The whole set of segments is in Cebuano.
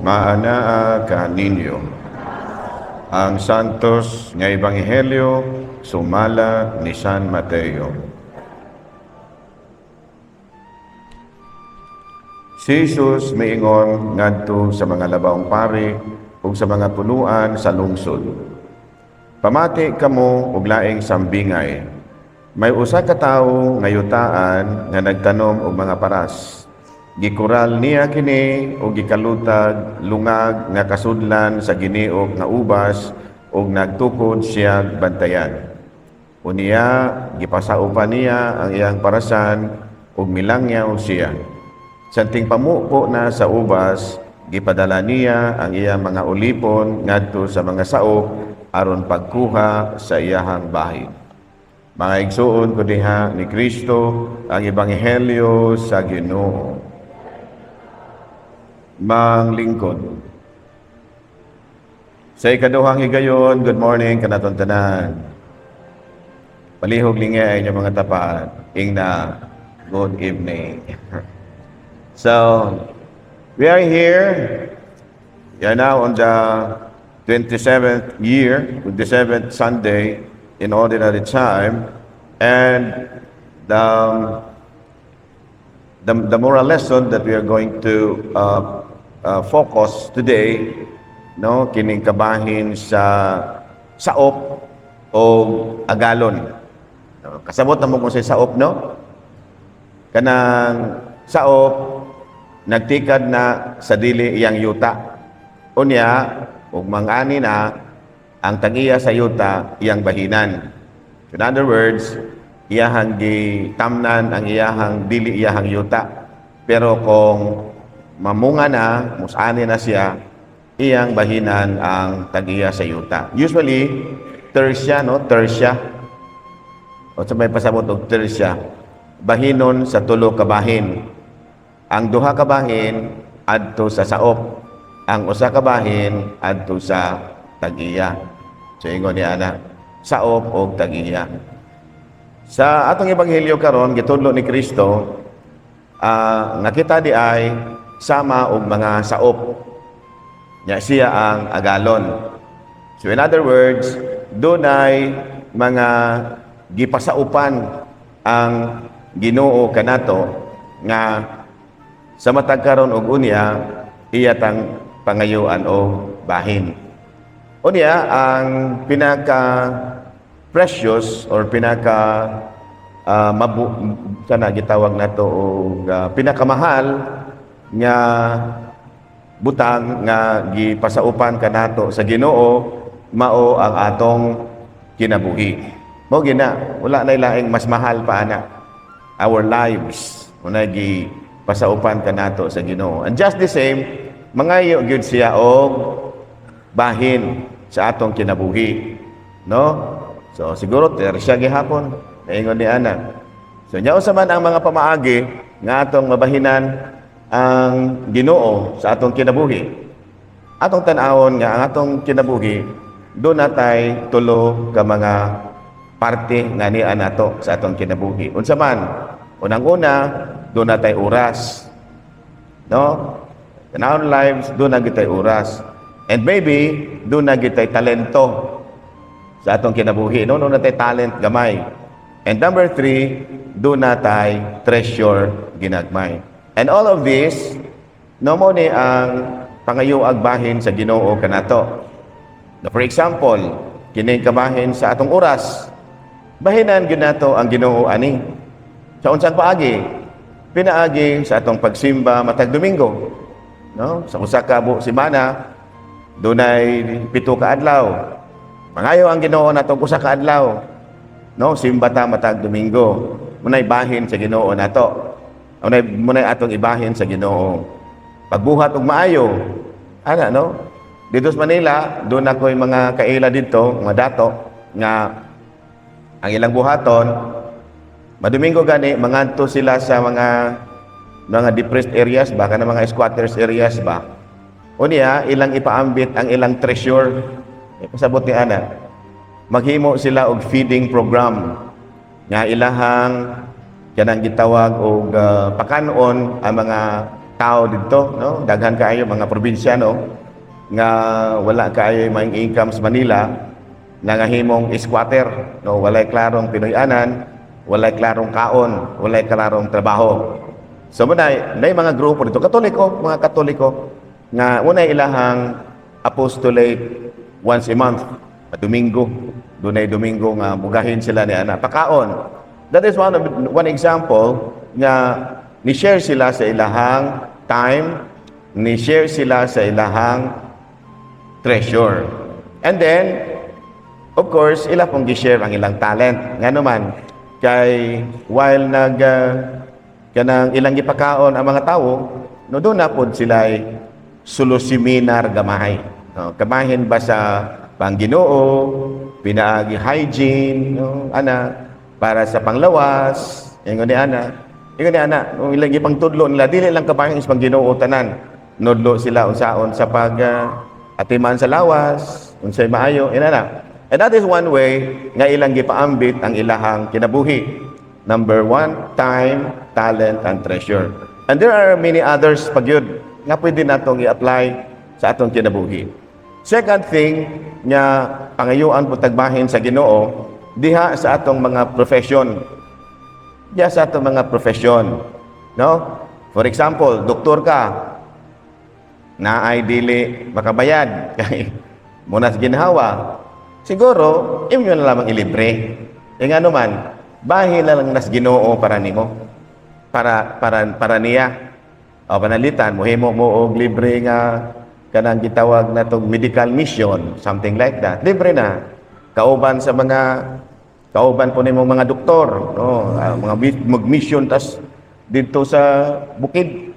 Maanaa kaninyo. Ang Santos nga Ebanghelyo sumala ni San Mateo. Si Jesus miingon ngadto sa mga labawng pari ug sa mga punuan sa lungsod. "Pamati kamo og laing sambingay. May usa ka tawo nga yutaan nga nagtanom og mga paras. Gikural niya kini ug gikalutag lungag nga kasudlan sa giniok nga ubas ug nagtukod siya bantayan. Unya gipasaupan niya ang iyang parasan ug milangyaw siya. Samtang pamupo na sa ubas, gipadala niya ang iyang mga ulipon ngadto sa mga saop aron pagkuha sa iyahang bahin." Mga igsuon ko diha ni Kristo, ang ebanghelyo sa Ginoo. Manglingkod. Sa ikaduhang higayon, good morning kanatong tanan. Palihog lingay inyong mga tapat. Ingna, good evening. So, we are here. We are now on the 27th year, 27th Sunday in ordinary time. And the moral lesson that we are going to focus today, no, kining kabahin sa saop o agalon. No, kasabot na mo kung sa saop, no? Kanang saop, nagtikad na sa dili iyang yuta. Unya, ug mangani na, ang tag-iya sa yuta, iyang bahinan. In other words, iyahang gitamnan ang iyahang dili iyahang yuta. Pero kung mamunga na, musani na siya, iyang bahinan ang tag-iya sa yuta. Usually, tersya, no? Tersya. O sa may pasabot og tersya, bahinon sa tulo ka bahin. Ang duha ka bahin adto sa saop. Ang usa ka bahin adto sa tag-iya. So ingon ni ana, saop og tag-iya. Sa atong ebanghelyo karon, gitudlo ni Kristo nga kita di ay sama og mga saop. Nya siya ang agalon. So in other words, dunay mga gipasaupan ang Ginoo kanato nga sa matag karon og unya iya tang pangayuan o bahin. Unya, ang pinaka precious or pinaka mabu sana gitawag nato og pinakamahal nga butang nga gipasaupan kanato sa Ginoo mao ang atong kinabuhi. Mao gina, wala na laing mas mahal pa ana. Our lives una gipasaupan kanato sa Ginoo. And just the same, mangayo gyud siya og bahin sa atong kinabuhi. No? So siguro tersya gihapon naingon ni ana. So nya unsa man ang mga pamaagi nga atong mabahinan ang Ginoo sa atong kinabuhi? Atong tan-awon nga ang atong kinabuhi duna tay tulo ka mga parte nga niya nato sa atong kinabuhi. Unsa man? Unang-una, duna tay oras. No? In our lives, duna gyud tay oras. And maybe, duna gyud tay talento sa atong kinabuhi. No, duna tay talent gamay. And number three, duna tay treasure ginagmay. And all of this, no, mo ni ang pangayoag bahin sa Ginoo kanato. Na for example, kining kabahin sa atong oras, bahinan gyud nato ang Ginoo ani. Sa unsang paagi? Pinaagi sa atong pagsimba matag Domingo. No? Sa usa ka buok semana, dunay 7 ka adlaw. Mangayo ang Ginoo natong usa ka adlaw. No, simba ta matag Domingo. Munay bahin sa Ginoo nato. Munay atong ibahin sa Ginoo. Pagbuhat og maayo. Ana, no? Dito sa Manila, duna ko'y mga kaila dito, mga dato nga ang ilang buhaton madomingo gani mangadto sila sa mga depressed areas ba, kana mga squatters areas ba. Unya ilang ipaambit ang ilang treasure. Eh, pasabot ni ana. Maghimo sila og feeding program nga ilahang kanang gitawag og pakanon ang mga tao didto, no? Daghan kaayo mga probinsyano nga wala kaayo may income sa Manila, nangahimong squatter, no? Walay klarong Pinoy-anan, walay klarong kaon, walay klarong trabaho. So muna nay mga grupo dito, Katoliko, mga Katoliko nga unay ilahang apostolate once a month, Domingo. Dunay Domingo nga mugahin sila ni ana pakaon. That is one example nga ni-share sila sa ilahang time, ni-share sila sa ilahang treasure. And then, of course, ila pong gi-share ang ilang talent. Nga naman, kay while nag kanang ilang gipakaon ang mga tawo, no, doon na pod sila solusiminar gamahay. No, kamahin ba sa pangginoo, pinaagi hygiene, no, ana, para sa panglawas, ingon ni ana. Ingon ni ana, kung ilang gipangtudlo nila, dili lang kabahin sa pangginoo tanan. Nudlo sila unsaon sa pag atiman sa lawas, unsay maayo, inana. And that is one way nga ilang gipaambit ang ilahang kinabuhi. Number one, time, talent, and treasure. And there are many others pagyud nga pwede natong i-apply sa atong kinabuhi. Second thing nga pangayuan po tagbahin sa Ginoo diha sa atong mga profession. Diha sa atong mga profession. No? For example, doktor ka, naay dili makabayad kay muna sa ginhawa. Siguro, imo na lamang ilibre. E nga naman, bahin na lang nas Ginoo para nimo. Para niya. O panalitan, muhimo mo og libre nga kanang gitawag na tong medical mission, something like that. Libre na. Kauban sa mga kauban po nimo mga doktor, no, mga mag-mission tas dito sa bukid,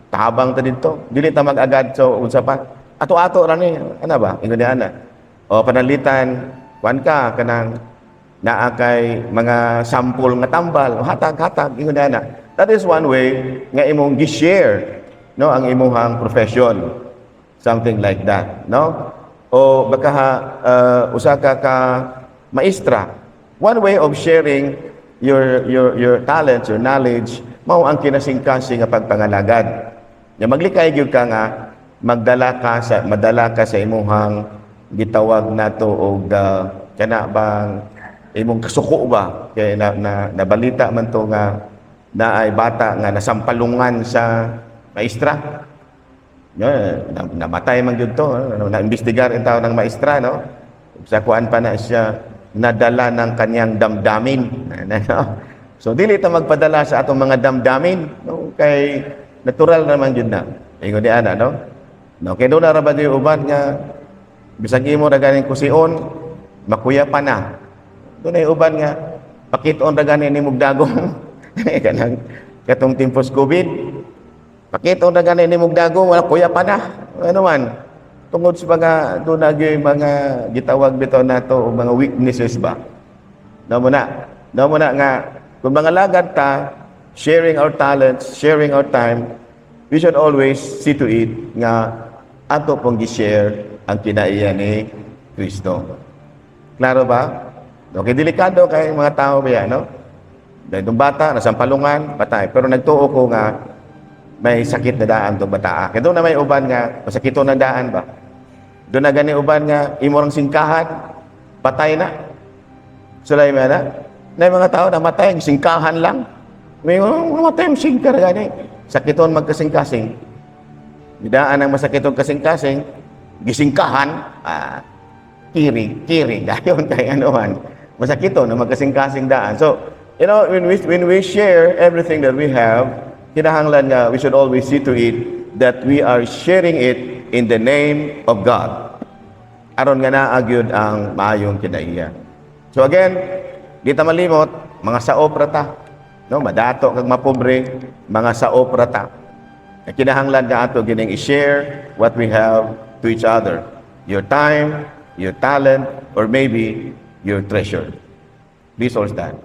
tabang ta dito. Dili ta mag-agad so unsa pa. Ato-ato ra ni, ana ba? Ingon ni ana. O panalitan, kuan ka kanang naa kay mga sample nga tambal, hatag-hatag ingon ni ana. That is one way nga imong gi-share, no, ang imuhang profession. Something like that, no? O baka usa ka ka maestra. One way of sharing your talents, your knowledge, mao ang kinasingkasing nga pagpangalagad. Nya maglikay gyud ka nga magdala ka sa madala ka sa imuhang gitawag nato og kana bang imong kasuko ba, kay na nabalita man to nga naay bata nga nasampalungan sa maestra. Yeah, namatay man gyud to, na-imbestigar ang tao ng maestra, no? Sa kuan pa na siya nadala ng kanyang damdamin. No? So dili ta magpadala sa atong mga damdamin, no? Kay natural naman gyud na. Ingon ni ana, no? No, kay doon na ra ba di uban nga bisag imo ra ganing kusion, makuya pa na. Doon ay uban nga pakiton ra gani ni dagong kanang katong timpos COVID. Pakiton ra gani ni dagong, wala kuya pa na. Ano man? Tungod sa mga doon na gyud mga gitawag bitaw nato o mga weaknesses ba. No mo na. No mo na nga kung mga lagad ta, sharing our talents, sharing our time, we should always see to it nga ato pong gi-share ang kinaiya ni Kristo. Klaro ba? Okay, delikado kay mga tao ba yan, no? Dahil itong bata, nasampalungan, patay. Pero nagtuo ko nga, may sakit na daan itong bata. Kaya doon na may uban nga, masakito na daan ba? Doon na gani uban nga, imorang singkahan, patay na. Sulay mo na? Na yung mga tao namatay, singkahan lang. May namatay ang singkar gani. Sakiton magkasing-kasing. Bidaan ang masakitong kasing-kasing, gisingkahan, kiri, kiri, dayon kay ano man. Masakito na magkasing-kasing daan. So, when we share everything that we have, kinahanglan nga we should always see to it that we are sharing it in the name of God. Aron nga naa gyud ang maayong kinaiya. So again, di ta malimot, mga saop ra ta. No, madato kag mapobre, mga saop ra ta. Kinahanglan nga ato gining i-share what we have to each other. Your time, your talent, or maybe your treasure. Please all stand.